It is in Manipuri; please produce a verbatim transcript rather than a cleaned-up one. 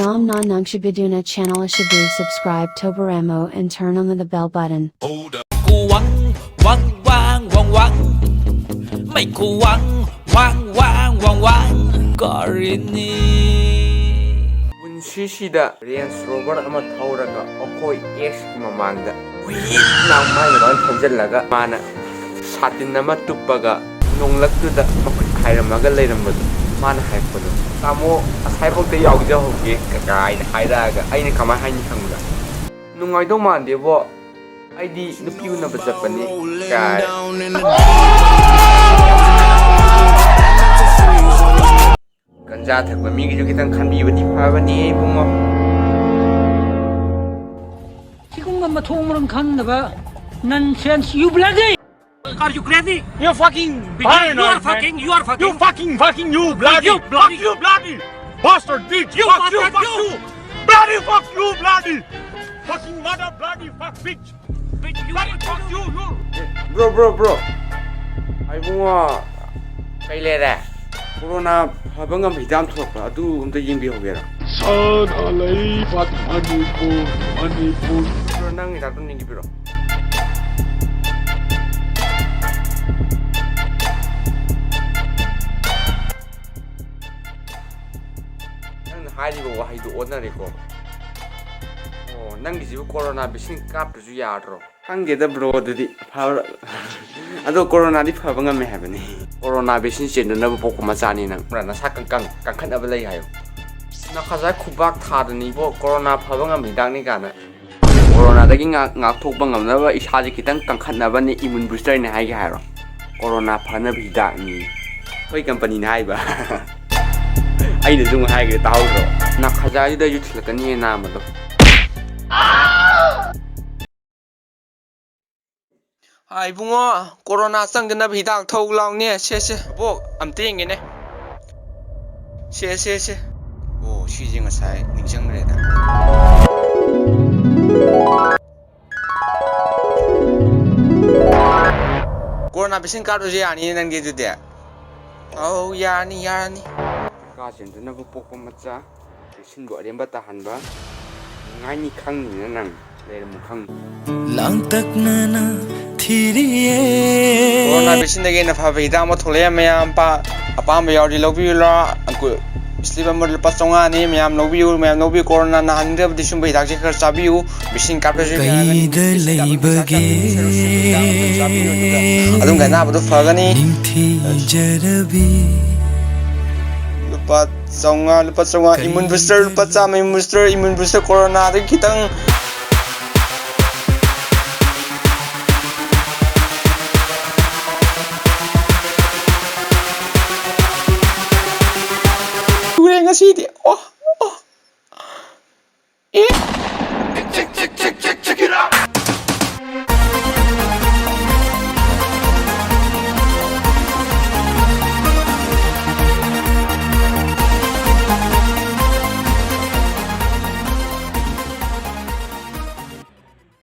Om na nung shibiduna channel shibu subscribe to Baramo and turn on the bell button. Kuwang, wang, wang, wang, wang. May kuwang, wang, wang, wang, wang. Karini. ꯄꯨꯟꯁꯤꯁꯤꯗ Range Rover ꯑꯃ ꯊꯧꯔꯒ ꯑꯩꯈꯣꯏ ꯑꯦꯛꯁꯀꯤ ꯃꯃꯥꯡꯗ ꯍꯨꯏꯠ ꯂꯥꯎ ꯃꯥꯏ ꯃꯃꯥꯡ ꯊꯧꯖꯤꯜꯂꯒ ꯃꯥꯅ ꯁꯥꯇꯤꯟ ꯑꯃ ꯇꯨꯞꯄꯒ ꯅꯣꯡꯂꯛꯇꯨꯗ ꯃꯈꯨꯠ ꯈꯥꯏꯔꯝꯃꯒ ꯂꯩꯔꯝꯕꯗꯣ꯫ ꯃꯥꯅ ꯍꯥꯏꯔꯛꯄꯗꯣ, "ꯇꯥꯃꯣ, ꯑꯁꯥꯏꯐꯥꯎꯗ ꯌꯥꯎꯖꯍꯧꯒꯦ" ꯀꯥꯏꯅ ꯍꯥꯏꯔꯛꯑꯒ ꯑꯩꯅ ꯀꯃꯥꯏꯅ ꯍꯥꯏꯅꯤ ꯈꯪꯕ꯭ꯔꯥ? "ꯅꯨꯡꯉꯥꯏꯗꯧ ꯃꯥꯟꯗꯦꯕꯣ, ꯑꯩꯗꯤ ꯅꯨꯄꯤ ꯎꯅꯕ ꯆꯠꯄꯅꯤ" ꯀꯥꯏ꯫ ꯒꯟꯖꯥ ꯊꯛꯄ ꯃꯤꯒꯤꯁꯨ ꯈꯤꯇꯪ ꯈꯟꯕꯤꯕꯗꯤ ꯐꯕꯅꯤ, ꯏꯕꯨꯡꯉꯣ꯫ ꯁꯤꯒꯨꯝꯕ ꯃꯊꯣꯡ ꯃꯔꯝ ꯈꯪꯗꯕ nonsense, you bloody! Are you crazy? You fucking paranoid, you are man. Fucking, you are fucking. You fucking, fucking, you bloody, you bloody, fuck you, bloody bastard, bitch. You fuck you, bastard, fuck you. You bloody, fuck you, bloody fucking mother, bloody fuck, bitch. Bitch, you bloody fuck you, you. Bro, bro, bro. ꯑꯩ ꯏꯕꯨꯡꯉꯣ, ꯀꯩ ꯂꯩꯔꯦ? ꯀꯣꯔꯣꯅꯥ ꯐꯕ ꯉꯝꯕ ꯍꯤꯗꯥꯛ ꯑꯃ ꯊꯣꯛꯂꯛꯄ, ꯑꯗꯨ ꯑꯝꯇ ꯌꯦꯡꯕꯤꯍꯧꯒꯦꯔꯣ? ꯁꯅꯥ ꯂꯩꯕꯥꯛ ꯃꯅꯤꯄꯨꯔ, ꯃꯅꯤꯄꯨꯔ꯫ ꯕ꯭ꯔꯣ, ꯅꯪ ꯍꯤꯗꯥꯛꯇꯣ ꯌꯦꯡꯕꯤꯔꯣ꯫ ꯅꯪꯅ ꯍꯥꯏꯔꯤꯕ ꯋꯥꯍꯩꯗꯨ ꯑꯣꯟꯅꯔꯦꯀꯣ꯫ ꯑꯣ, ꯅꯪꯒꯤꯁꯤꯕꯨ ꯀꯣꯔꯣꯅꯥ ꯚꯦꯛꯁꯤꯟ ꯀꯥꯞꯇ꯭ꯔꯁꯨ ꯌꯥꯗ꯭ꯔꯣ? ꯈꯪꯗꯦꯗ ꯕ꯭ꯔꯣ, ꯑꯗꯨꯗꯤ ꯐꯕ꯭ꯔꯥ? ꯑꯗꯣ ꯀꯣꯔꯣꯅꯥꯗꯤ ꯐꯕ ꯉꯝꯃꯦ ꯍꯥꯏꯕꯅꯤ꯫ ꯀꯣꯔꯣꯅꯥ ꯚꯦꯛꯁꯤꯟ ꯆꯦꯟꯗꯅꯕ ꯄꯣꯛꯄ ꯃꯆꯥꯅꯤ ꯅꯪ꯫ ꯅꯁꯥ ꯀꯪ-, ꯀꯪ-, ꯀꯟꯈꯠꯅꯕ ꯂꯩ ꯍꯥꯏꯌꯨ꯫ ꯅꯈꯖꯥꯏ ꯈꯨꯕꯥꯛ ꯊꯥꯗꯅ ꯏꯕꯣ, ꯀꯣꯔꯣꯅꯥ ꯐꯕ ꯉꯝꯕ ꯍꯤꯗꯥꯛꯅꯤ ꯀꯥꯏꯅ꯫ ꯀꯣꯔꯣꯅꯥꯗꯒꯤ ꯉꯥꯛ-, ꯉꯥꯛꯊꯣꯛꯄ ꯉꯝꯅꯕ ꯏꯁꯥꯁꯦ ꯈꯤꯇꯪ ꯀꯟꯈꯠꯅꯕꯅꯦ, ꯏꯃ꯭ꯌꯨꯟ ꯕꯨꯁꯇꯔꯅꯦ ꯍꯥꯏꯒꯦ ꯍꯥꯏꯔꯣ? ꯀꯣꯔꯣꯅꯥ ꯐꯅꯕ ꯍꯤꯗꯥꯛꯅꯤ꯫ ꯑꯩꯈꯣꯏ ꯀꯝꯄꯅꯤꯅ ꯍꯥꯏꯕ꯫ ꯑꯩꯅꯁꯨ ꯑꯃꯨꯛ ꯍꯥꯏꯈ꯭ꯔꯦ, ꯇꯥꯍꯧꯗ꯭ꯔꯣ? ꯅꯈꯖꯥꯏꯗꯨꯗ ꯌꯨ ꯊꯤꯜꯂꯛꯀꯅꯤꯌꯦ ꯅꯥꯝꯃꯗꯣ꯫ ꯍꯥ, ꯏꯕꯨꯡꯉꯣ, ꯀꯣꯔꯣꯅꯥ ꯆꯪꯗꯅꯕ ꯍꯤꯗꯥꯛ ꯊꯛꯎ ꯂꯥꯎꯅꯦ꯫ ꯁꯦ, ꯁꯦ, ꯕꯣꯛ, ꯑꯝꯇ ꯌꯦꯡꯒꯦꯅꯦ꯫ ꯁꯦ, ꯁꯦ, ꯁꯦ꯫ ꯑꯣ, ꯁꯤꯁꯦ ꯉꯁꯥꯏ ꯅꯤꯡꯁꯤꯡꯈ꯭ꯔꯦꯗ꯫ ꯀꯣꯔꯣꯅꯥ ꯚꯦꯛꯁꯤꯟ ꯀꯥꯞꯇ꯭ꯔꯁꯨ ꯌꯥꯅꯤꯅꯦ ꯅꯪꯗꯤ ꯑꯗꯨꯗꯤ꯫ ꯑꯧ, ꯌꯥꯔꯅꯤ, ꯌꯥꯔꯅꯤ꯫ ꯀꯥ ꯆꯦꯟꯗꯅꯕ ꯄꯣꯛꯄ ꯃꯆꯥ꯫ ꯁꯤꯟꯕꯨ ꯑꯔꯦꯝꯕ ꯇꯥꯍꯟꯕ ꯅꯨꯡꯉꯥꯏꯅꯤ ꯈꯪꯅꯤꯅ ꯅꯪ ꯂꯩꯔꯝꯃꯨ ꯈꯪꯅꯤ꯫ ꯂꯥꯡꯇꯛꯅꯅ ꯊꯤꯔꯤꯌꯦ꯫ ꯀꯣꯔꯣꯅꯥ ꯚꯦꯛꯁꯤꯟꯗꯒꯤ ꯍꯦꯟꯅ ꯐꯕ ꯍꯤꯗꯥꯛ ꯑꯃ ꯊꯣꯛꯂꯛꯑꯦ꯫ ꯃꯌꯥꯝ ꯑꯄꯥꯝꯕ ꯌꯥꯎꯔꯗꯤ ꯂꯧꯕꯤꯌꯨ ꯂꯥꯎ꯫ ꯁ꯭ꯂꯤꯞ ꯑꯃ ꯂꯨꯄꯥ ꯆꯥꯝꯃꯉꯥꯅꯤ꯫ ꯃꯌꯥꯝ ꯂꯧꯕꯤꯌꯨ, ꯃꯌꯥꯝ ꯂꯧꯕꯤꯌꯨ꯫ ꯀꯣꯔꯣꯅꯥ ꯅꯥꯍꯟꯅꯤꯡꯗ꯭ꯔꯕꯗꯤ ꯁꯨꯝꯕ ꯍꯤꯗꯥꯛꯁꯦ ꯈꯔ ꯆꯥꯕꯤꯌꯨ꯫ ꯚꯦꯛꯁꯤꯟ ꯀꯥꯞꯇ꯭ꯔꯁꯨ ꯌꯥꯒꯅꯤ꯫ ꯀꯩꯗ ꯚꯦꯛꯁꯤꯟ ꯀꯥꯞꯄꯒꯤ ꯄꯩꯁꯥ ꯈꯔ ꯂꯩꯕꯒꯦ? ꯆꯥꯕꯤꯌꯨ, ꯑꯗꯨꯒ ꯑꯗꯨꯝ ꯑꯅꯥꯕꯗꯣ ꯐꯒꯅꯤ꯫ ꯅꯤꯡꯊꯤꯖꯔꯕꯤ꯫ ꯂꯨꯄꯥ ꯆꯥꯝꯃꯉꯥ, ꯂꯨꯄꯥ ꯆꯥꯝꯃꯉꯥ꯫ ꯏꯃꯨꯟ ꯕꯨꯁꯇꯔ ꯂꯨꯄꯥ ꯆꯥꯝꯃ꯫ ꯏꯃꯨꯟ ꯕꯨꯁꯇꯔ, ꯏꯃꯨꯟ ꯕꯨꯁꯇꯔ ꯀꯣꯔꯣꯅꯥꯗꯒꯤ ꯈꯤꯇꯪ ꯇꯨꯔꯦ ꯉꯁꯤꯗꯤ꯫